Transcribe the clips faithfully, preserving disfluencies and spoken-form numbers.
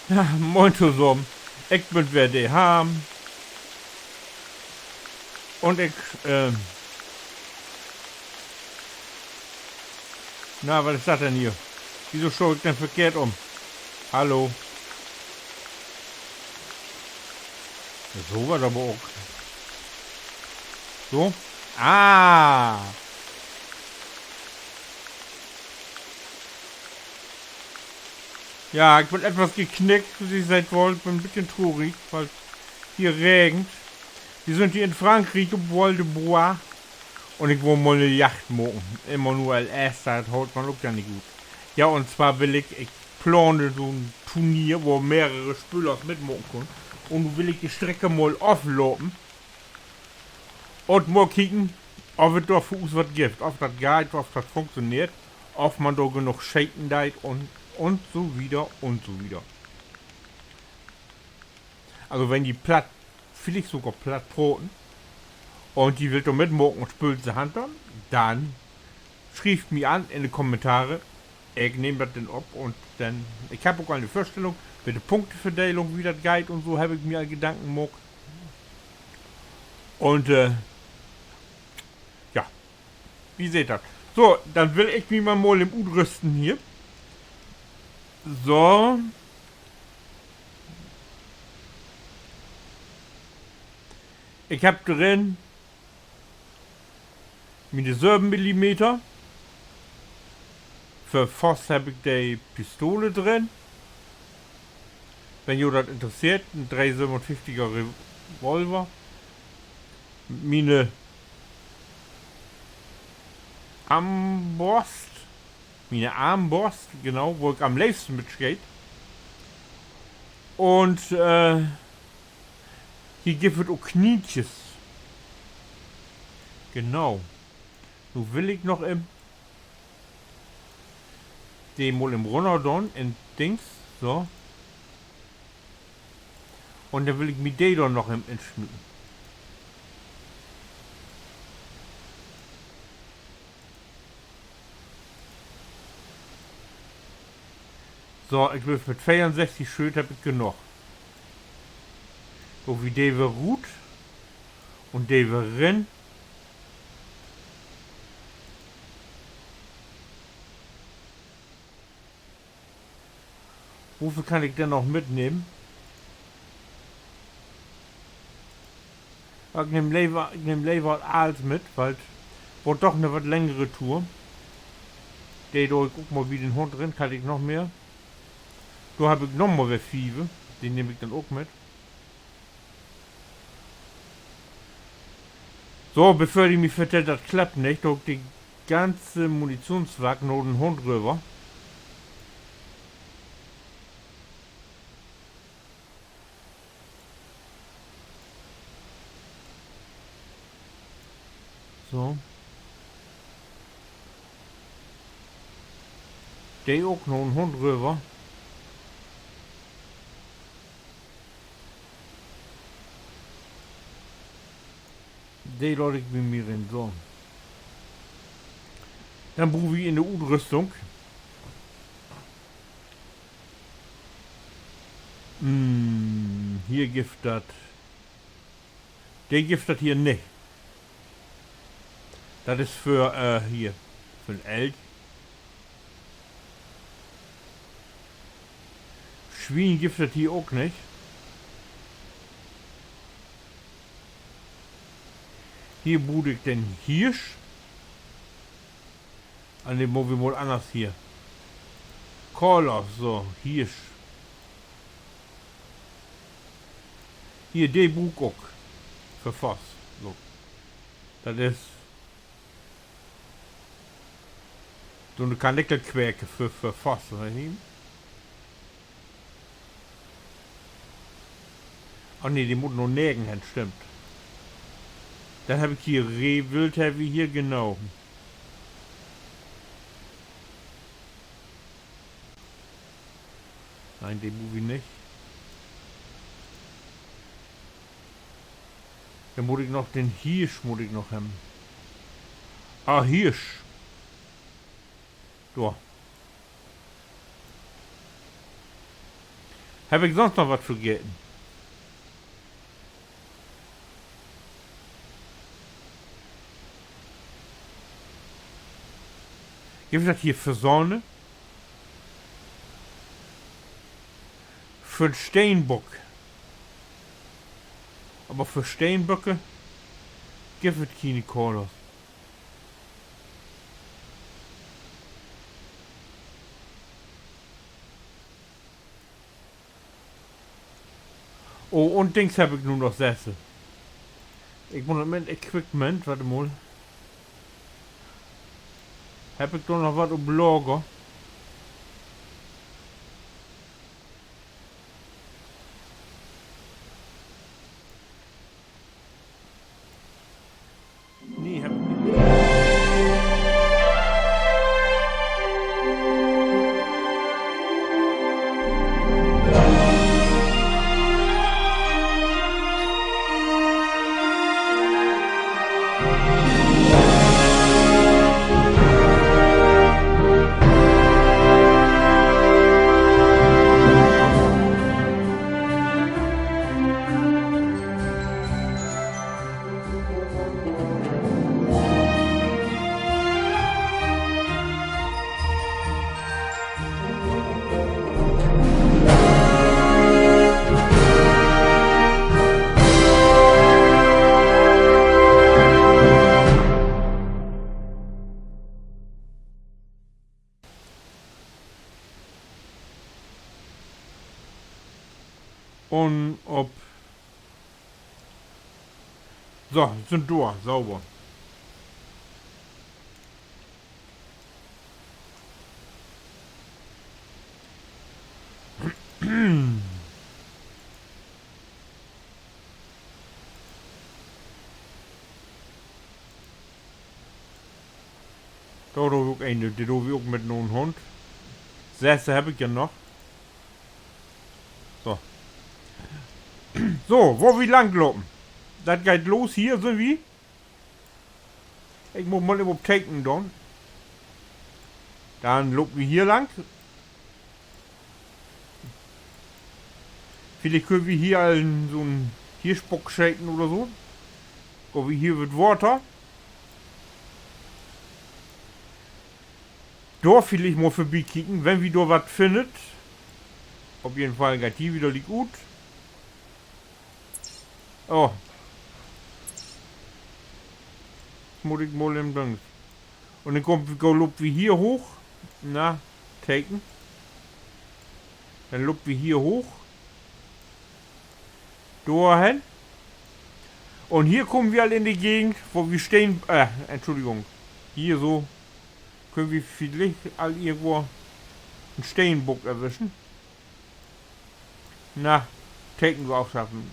Ja, moin tosamen. Ik bün weer de Harm. Un ik, äh, na, wat is dat denn hier? Wieso stah ik denn verkehrt um? Hallo? So wat aver ok. So. Ah. Ja, ik bün etwas geknickt, as ji seht woll, ik bün en beten trurig, wiel dat hier regent. Wi sünd hier in Frankriek op Val de Bois. Un ik wull mal 'ne Jagd maken. Emmanuel Esther, dat hoolt man ok ja nich ut. Ja, un zwar will ik, ik plaan so'n Turnier, wo mehrere Spölers mitmaken köönt. Un nu will ik de Strecke mal aflopen. Un mal kieken, of dat dor för us wat gifft. Of dat geiht, of dat funktioneert. Of man dor genoog scheten deit un, un so wieder un so wieder. Also, wenn ji Platt, villicht sogor Platt proten, un ji willt dor mitmaken un spöölt se Hand an, denn schrievt mi an in de Kommentare. Ik nehm dat denn op un denn, ik heff ok al 'ne Vörstellung mit de Punkteverdelung, wo dat geiht un so, heff ik mi al Gedanken maakt. Un, äh, ja, ji seht dat. So, denn will ik mi mal, mal even utrüsten hier. So. Ik heff drin miene söven Millimeter. För Voss heff ik de Pistole drin. Wenn jo dat interesseert, en dree sövenunföfftiger Revolver. Miene Armborst. Miene Armborst, genau, wo ik an'n leevsten mit scheet. Un, äh, hier gifft dat ok Knietjes. Genau. Nu will ik noch even de mal even rünner doon in Dings, so. Un denn will ik mi de dor noch even insmieten. So, ik glööv, mit veerunsösstig Schööt heff ik genoog. Doon wi de weer rut un de weer rin. Woveel kann ik denn noch mitnehmen? Ik nehm lever, ik nehm lever allens mit, wiel dat word doch 'ne wat längere Tour. De doo ik ok mal bi den Hund rin, kann ik noch mehr. Dor heff ik noch mal weer fieve. De nehm ik denn ok mit. So, bevör de mi vertellt, dat klappt nich, doo ik de ganze Munitionsswack na den Hund röver. So. De ok na den Hund röver. De laat ik bi mi rin, so. Denn bruukt wi in de Utrüstung. Hm, hier gifft dat, de gifft dat hier nich. Dat is för, äh, hier, för 'n Elk. Swien gifft dat hier ok nich. Hier bruuk ik den Hirsch. Ah, nee, maak wi mal anners hier. Koller, so, Hirsch. Hier, de bruuk ik ok för Voss. So. Dat is so 'ne Karnickelquake för, för Voss, weetst du? Oh nee, de mutt na negen hen, stimmt. Denn heff ik hier Rehwild, heff ik hier, genau. Nee, de bruuk wi nich. Denn mutt ik noch den Hirsch, mutt ik noch hebben. Ah, Hirsch. Dor. Heff ik sonst noch wat vergeten? Gifft dat hier Fasane? För 'n Steenbock. Aver för Steenböcke gifft dat kiene Kohlers. Oh, un Dings heff ik nu noch sessen. Ik mutt mit Equipment, wacht mal. Heff ik dor noch wat op Lager? Nee, heff ik nich. Un op. So, sünd dor, sauber. Dor do ok een, de do wi ok mit 'n Hund. Sess heff ik ja noch. So. So, wo wi lang lopen. Dat geiht los, hier sünd wi. Ik mutt mal even op Teken doon. Denn lopen wi hier lang. Villicht köönt wi hier al en, so'n Hirschbock scheten oder so. Gaht wi hier över 't Water. Dor villicht mal vörbikieken, wenn wi dor wat finnt. Op jeden Fall geiht hier wedder liek ut. Oh. Mutt ik mal in Dings. Un denn kummt, go-, loop wi hier hooch. Na, Teken. Denn loop wi hier hooch. Dorhen. Un hier kamen wi al in de Gegend, wo wi Steen, äh, Entschuldigung. Hier so. Köönt wi villicht al irgendwo en Steenbock erwischen? Na, Teken so afschaffen.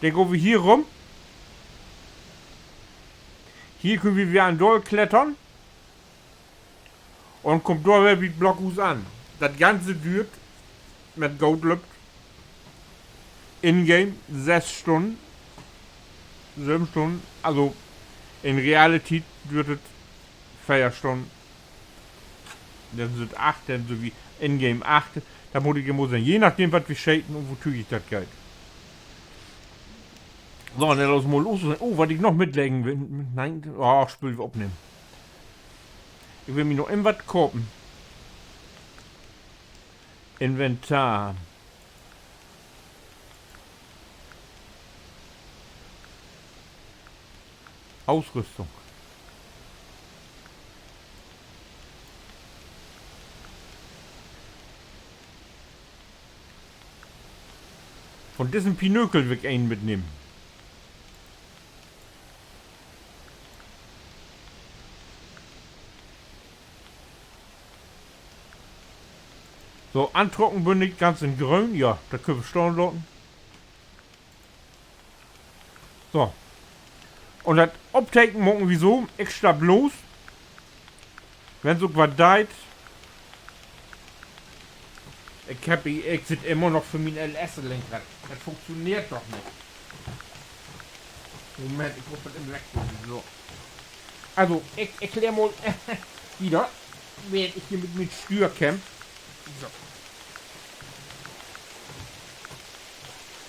Denn gaht wi hier rüm. Hier köönt wi weer an dor klettern. Un kummt dor weer bi't Blockhuus an. Dat Ganze düert, wenn 't goot löppt, ingame sess Stunnen, söven Stunnen. Also, in reale Tiet düert dat veer Stunnen. Denn sünd acht, denn sünd wi ingame acht. Dat mutt ik immer sehn. Je nachdem, wat wi scheten un wo tüchig dat geiht. So, denn laat uns mal los. Oh, wat ik noch mitleggen will. Nee, oh, Spööl weer opnehmen. Ik will mi noch even wat kopen. Inventar. Ausrüstung. Von dissen Pinökel will ik een mitnehmen. So, antrocken bün ik ganz in Gröön. Ja, dat köönt wi stahn laten. So. Un dat Opteken maken wi so: Ik stapp los. Wenn sik wat deit. Ik heff, ik sitt immer noch vör mien L S-Lenkrad. Dat funktioneert doch nich. Moment, ik mutt dat even wegdrücken. So. Also, ik, ik erklär mal wieder. Wenn ik hier mit mien Stüer kämpf. So.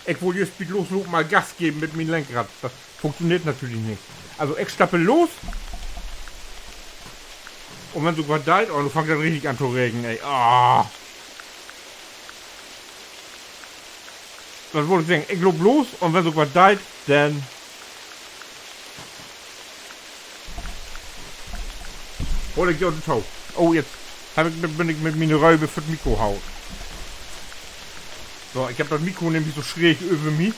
Ik wull jüst bi't Loslopen mal Gas geven mit mien Lenkrad. Dat funktioneert natürlich nich. Also, ik stappel los. Un wenn sik wat deit, oh, nu fangt dat richtig an to regen, ey. Ah. Wat wull ik seggen? Ik loop los un wenn sik wat deit, denn hool ik jo to. Oh, jetzt heff ik, bün ik mit miene Rööv vör't Mikro haut. So, ik heff dat Mikro nämlich so schräg över mi.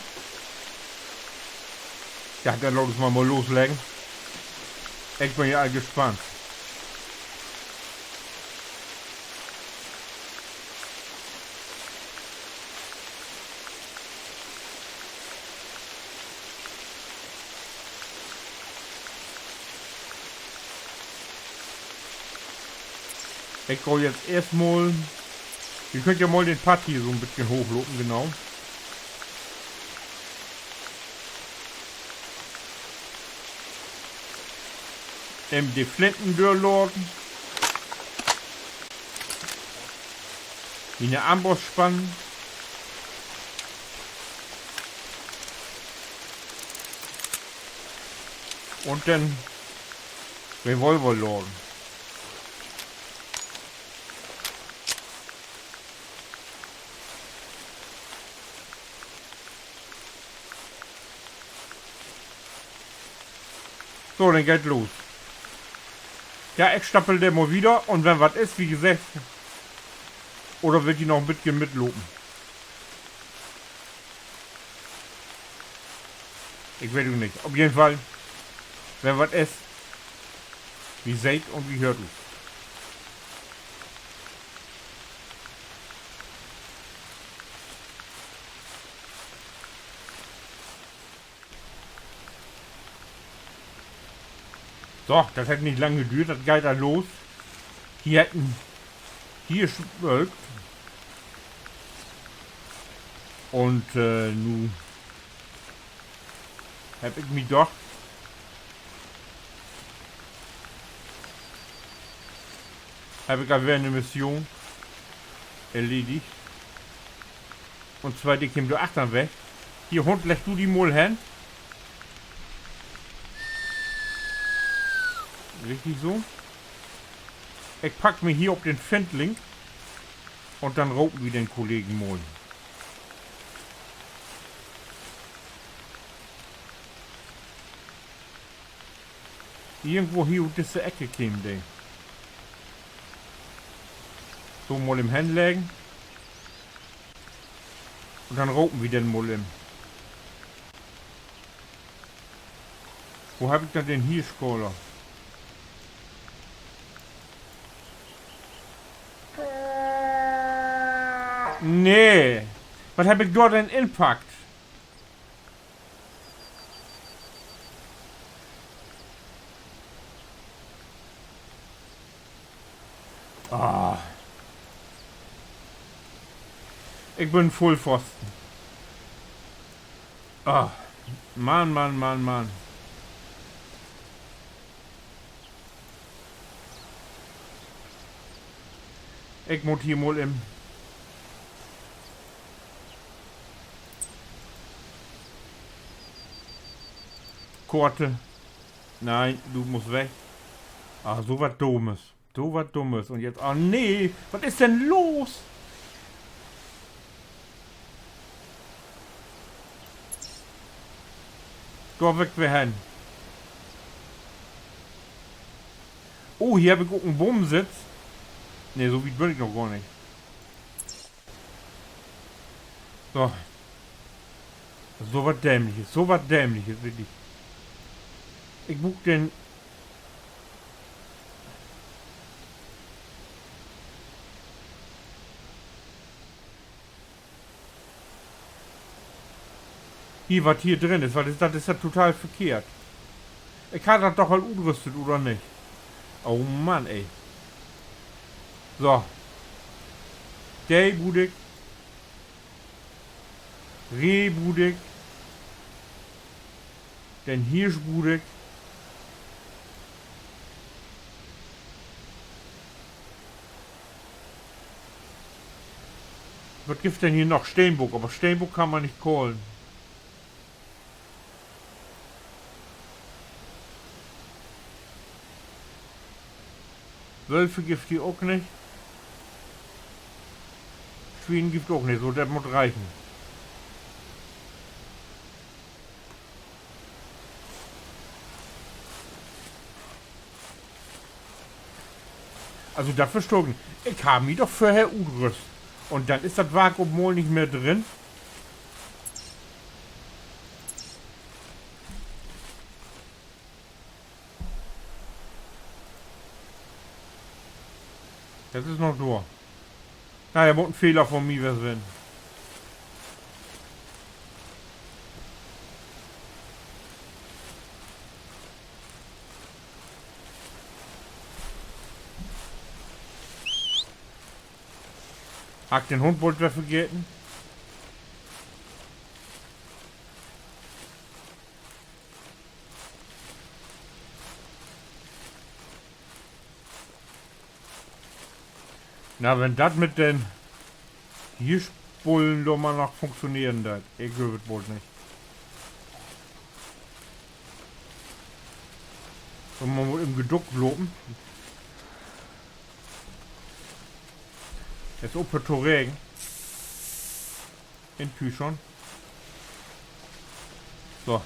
Ja, denn laat us mal, mal losleggen. Ik bün ja al gespannt. Ik gah jetzt eerstmal, ji köönt ja mal den Padd hier so'n beten hoochlopen, genau. Even de Flinten dörlaten. Miene Armbrust spannen. Un den Revolver laden. So, denn geiht los. Ja, ik stappel denn mal wieder un wenn wat is, wie geseggt, oder wüllt ji noch en beten mitlopen? Ik weet ok nich. Op jeden Fall, wenn wat is, wi seht un wi höört us. So, dat hett nich lang duurt, dat geiht al los. Hier hett en, hier smölkt. Un, äh, nu heff ik mi doch, heff ik al weer 'ne Mission erledigt. Un twee, de kemen dor achtern weg. Hier, Hund, legg du di mal hen. Richtig so. Ik pack mi hier op den Findling. Un denn ropen wi den Kollegen mal. Irgendwo hier ut disse Eck kemen de. So, mal even henleggen. Un denn ropen wi den mal even. Wo heff ik denn den Hirschkoller? Nee. Wat heff ik dor denn inpackt? Ah. Ik bün Vullpfosten. Ah. Mann, Mann, Mann, Mann. Ik mutt hier mal in. Korte. Nee, du musst weg. Ah, so wat Dummes. So wat Dummes. Un jetzt, ah nee, wat is denn los? Dor will ik weer hen. Oh, hier heff ik ok en Boom sitt. Nee, so wiet bün ik noch gor nich. So. So wat Dämliches, so wat Dämliches, wirklich. Ik bruuk den Hier, wat hier drin is, wat is dat? Is dat total verkehrt? Ik harr dat doch al utrüstet, oder nich? Oh Mann, ey. So. De bruuk ik. Reh bruuk ik. Den Hirsch bruuk ik. Wat gifft denn hier noch? Steenbock, aver Steenbock kann man nich callen. Wölfe gifft hier ok nich. Swien gifft ok nich, so dat mutt reichen. Also, dat verstah ik nich. Ik harr mi doch vörher utrüst. Un denn is dat Wark op mal nich mehr drin. Dat is noch dor. Na ja, mutt en Fehler von mi west ween. Harr ik den Hund bold weer vergeten? Na, wenn dat mit den Hirschbullen dor mal noch funktioneren deit, ik glööv dat bold nich. Wenn man mal in Geduck lopen. Is ophöört to regen. In Tüchern. So.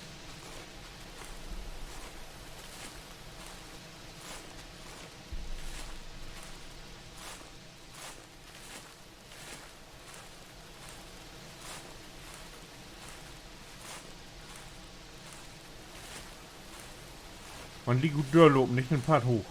Man liek ut dörlopen, nich den Padd hooch.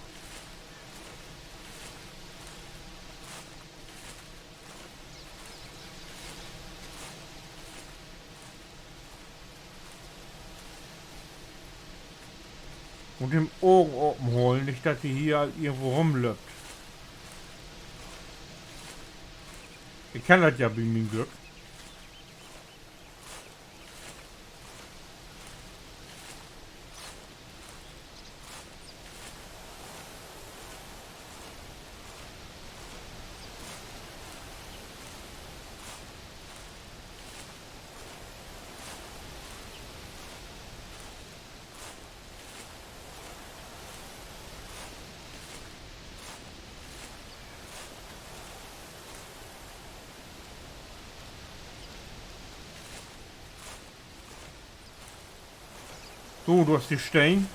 Un de Ogen open holen, nich dat de hier irgendwo rumlöppt. Ik kann dat ja bi mien Glück. So, dor is de Steen.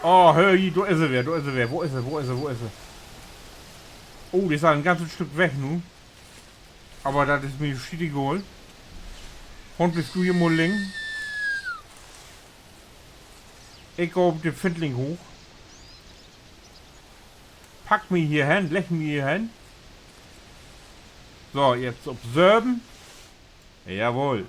Oh, höör, dor is he weer, dor is he weer. Wo is he, wo is he, wo is he? Oh, de is al en ganzet Stück weg nu. Aver dat is mi schietegal. Hund, bliff du hier mal liggen. Ik gah op den Findling hooch. Pack mi hier hen, legg mi hier hen. So, jetzt op söven. Jawoll.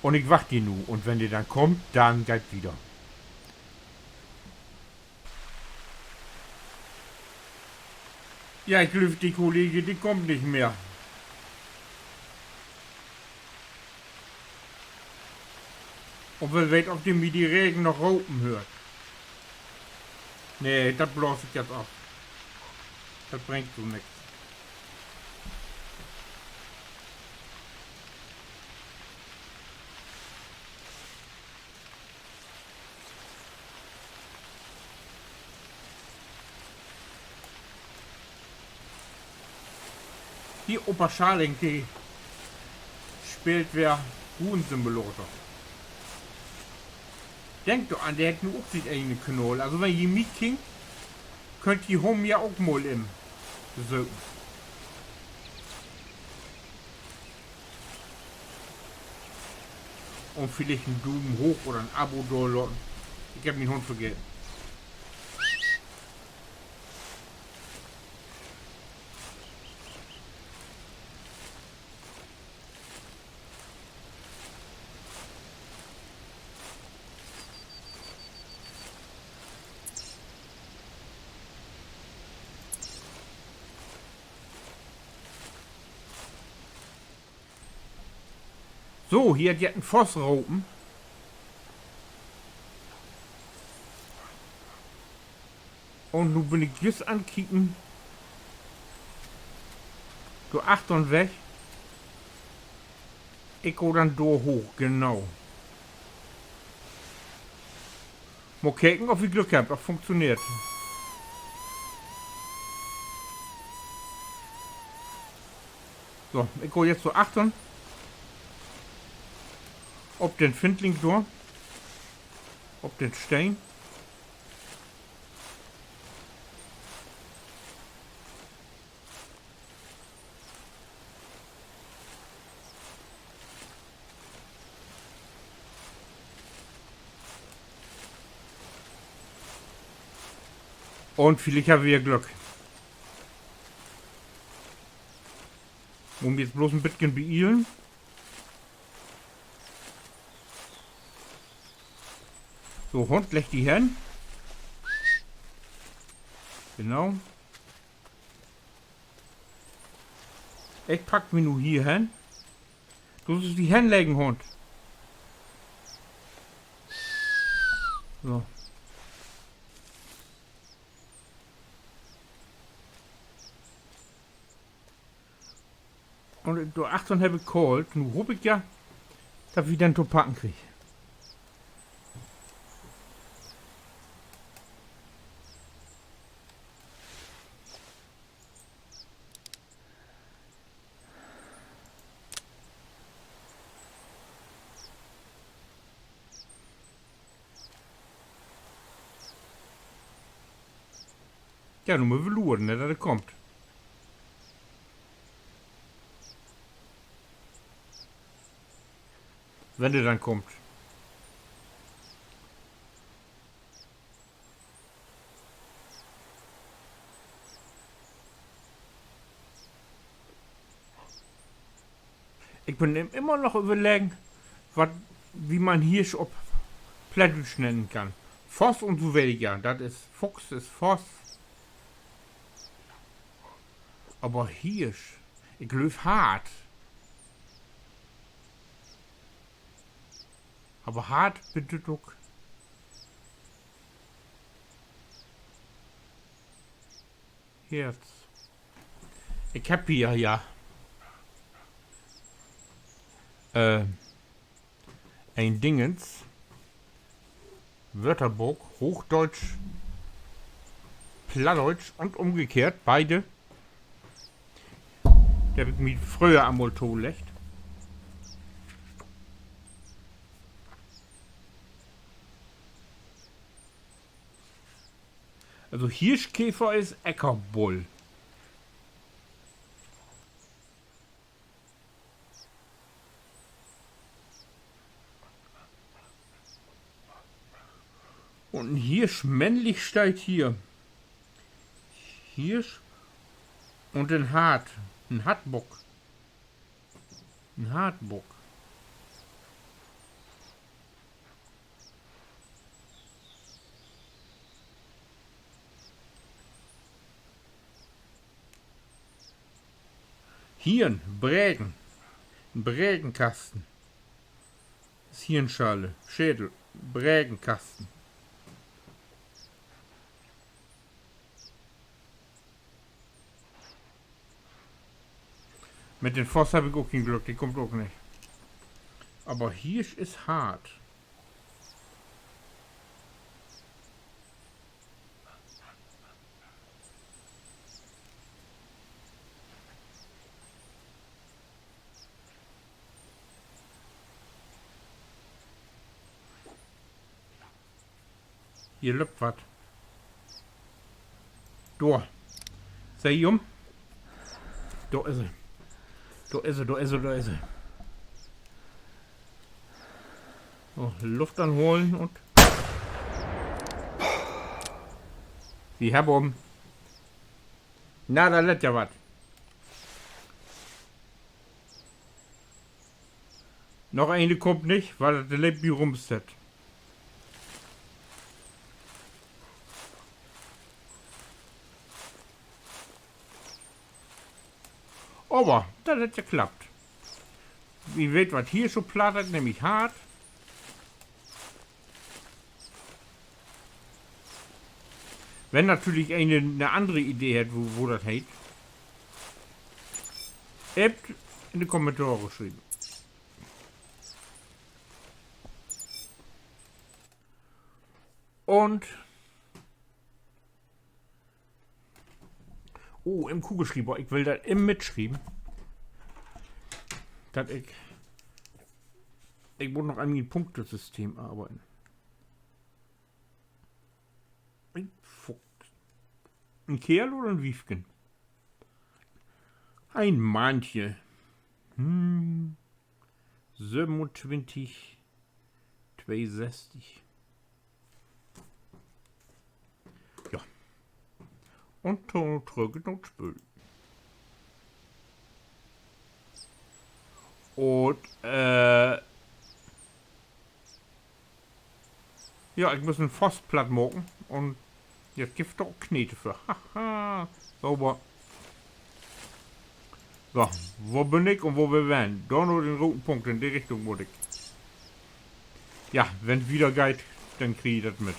Un ik wacht di nu. Un wenn de denn kummt, denn geiht wieder. Ja, ik glööv, de Kollege, de kummt nich mehr. Un wer weet, of de mi de Regen noch ropen höört. Nee, dat blaas ik jetzt af. Dat bringt so nix. Hier, Opa Scharling, de speelt weer Budensimulator. Denk doch an, de hett nu ok sien egen Kanal. Also, wenn ji mi kennt, köönt ji hum ja ok mal even besöken. Un villicht en Dumen hooch oder en Abo dor laten. Ik heff mien Hund vergeten. So, hier hett jet en Voss ropen. Un nu bün ik jüst an't Kieken. Dor achtern weg. Ik gah denn dor hooch, genau. Mal kieken, of wi Glück hebbt, of funktioneert. So, ik gah jetzt dor achtern. Op den Findling dor. Op den Steen. Un villicht hebbt wi ja Glück. Mutt mi jetzt bloots en beten beilen. So, Hund, legg di hen. Genau. Ik pack mi nu hier hen. Du sallst di henleggen, Hund. So. Un dor achtern heff ik callt. Nu hoop ik ja, dat wi den to packen kriegt. Ja, nu mööt wi luren, ne, dat he kummt. Wenn he denn kummt. Ik bün immer noch överleggen, wat, wie man Hirsch op Plattdüütsch nennen kann. Voss un so weniger. Dat is, Fuchs is Voss. Aver Hirsch, ik glööv Hart. Aver Hart bedüüdt ok Herz. Ik heff hier ja, äh, en Dingens, Wörterbook, Hochdeutsch, Plattdeutsch un umgekehrt, beide. Dat heff ik mi fröher al mal toleggt. Also Hirschkäfer is Ackerbull. Un en Hirsch männlich steiht hier. Hirsch un en Hart. En Hartbock. En Hartbock. Hirn, Bregen. Bregenkasten. Is Hirnschale, Schädel, Bregenkasten. Mit den Voss heff ik ok keen Glück, de kummt ok nich. Aver Hirsch is hart. Hier löppt wat. Dor. Seh ji em? Dor is he. Dor is he, dor is he, dor is he. So, Luft anholen un wi hebbt em. Na, dat lett ja wat. Noch een kummt nich, wiel dat de Leep bi rumsteiht. Aver dat hett ja klappt. Wi weet, wat hier so pladdert, nämlich Hart. Wenn natürlich een 'ne annere Idee hett, wo, wo dat heet, even in de Kommentare schrieven. Un, oh, in'n Kugelschriever, ik will dat even mitschrieven. Dat ik, ik mutt noch an mien Punktesystem arbeiden. En Fuchs. En Keerl oder en Wiefken? En Mantje. Hm. Sövenuntwintig, tweeunsösstig. Ja. Un to-, trüch in dat Spööl. Un, äh, ja, ik müss en Voss platt maken un dat gifft dor ok Knete för. Haha, sauber. So, wo bün ik un wo will wi hen? Dor na den roden Punkt, in de Richtung mutt ik. Ja, wenn't wieder geiht, denn krieg ji dat mit.